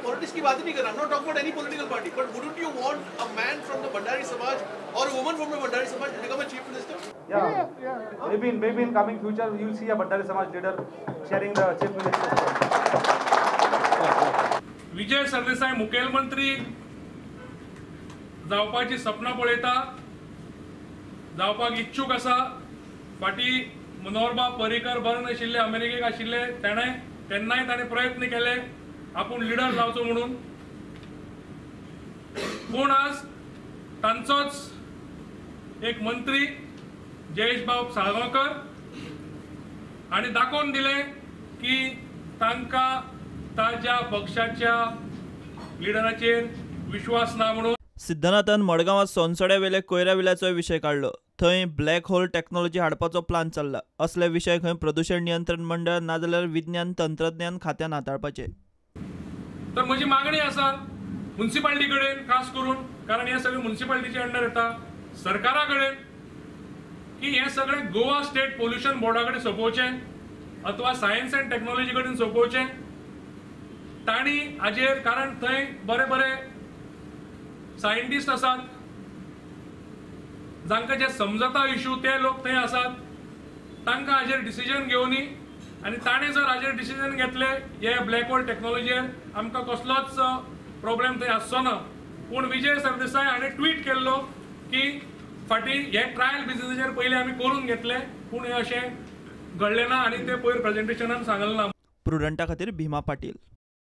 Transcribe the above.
Politics की बात ही नहीं कर रहा, I am not talking about any political party, but wouldn't you want a man from the Bhandari Samaj or a woman from the Bhandari Samaj to become a chief minister? Yeah, yeah. Maybe in coming future you will see a Bhandari Samaj leader sharing the chief minister. Vijay Sardesai मुखेलमंत्री जावपाची सपनां पळयता, जावपाक इच्छूक आसा. फाटीं मनोहरबाब पर्रीकर बरे नाशिल्ले, अमेरिकेक आशिल्ले, तेणें तेन्नाय ताणें प्रयत्न केले आपूण लिडर जावचो म्हणून. पूण आज तांचोच एक मंत्री जयेशबाब साळगांवकर हांणी दाखोवन दिलें की तांकां ताज्या पक्षाच्या लिडराचेर विश्वास ना म्हणून. सिद्धनाथान मडगांवांत सोनसड्या वेले कोयरा विल्याचोय विशय काडलो. थंय ब्लॅक होल टॅक्नॉलॉजी हाडपाचो प्लान चल्ला. असले विशय खंय प्रदूशण नियंत्रण मंडळ नाजाल्यार विज्ञान तंत्रज्ञान खात्यान हाताळपाचे. तर म्हजी मागणी आसा मुन्सिपाल्टी कडेन, खास करून कारण हे सगळें मुन्सिपाल्टीचे अंडर येता, सरकारा कडेन की हें सगळें गोवा स्टेट पोल्युशन बोर्डा कडेन सोंपोवचें अथवा सायन्स अँड टॅक्नॉलॉजी कडेन सोंपोवचें. तांणी हाजेर, कारण थंय बरे बरे सायंटिस्ट आसात, जांकां जे समजता इशू ते लोक थंय आसात, तांकां हाजेर डिसिजन घेवनी. आनी ताणें जर हाजेर डिसिजन घेतले हे ब्लॅक होल टॅक्नॉलॉजीर आमकां कसलोच प्रॉब्लेम थंय आसचो ना. पूण विजय सरदेसाय हाणें ट्वीट केल्लो की फाटीं हे ट्रायल बिजनेसाचेर पयलीं आमी करून घेतले, पूण हें अशें घडलें ना आनी तें पयर प्रेजेंटेशनान सांगलें ना. प्रुडंटा खातीर भीमा पाटील.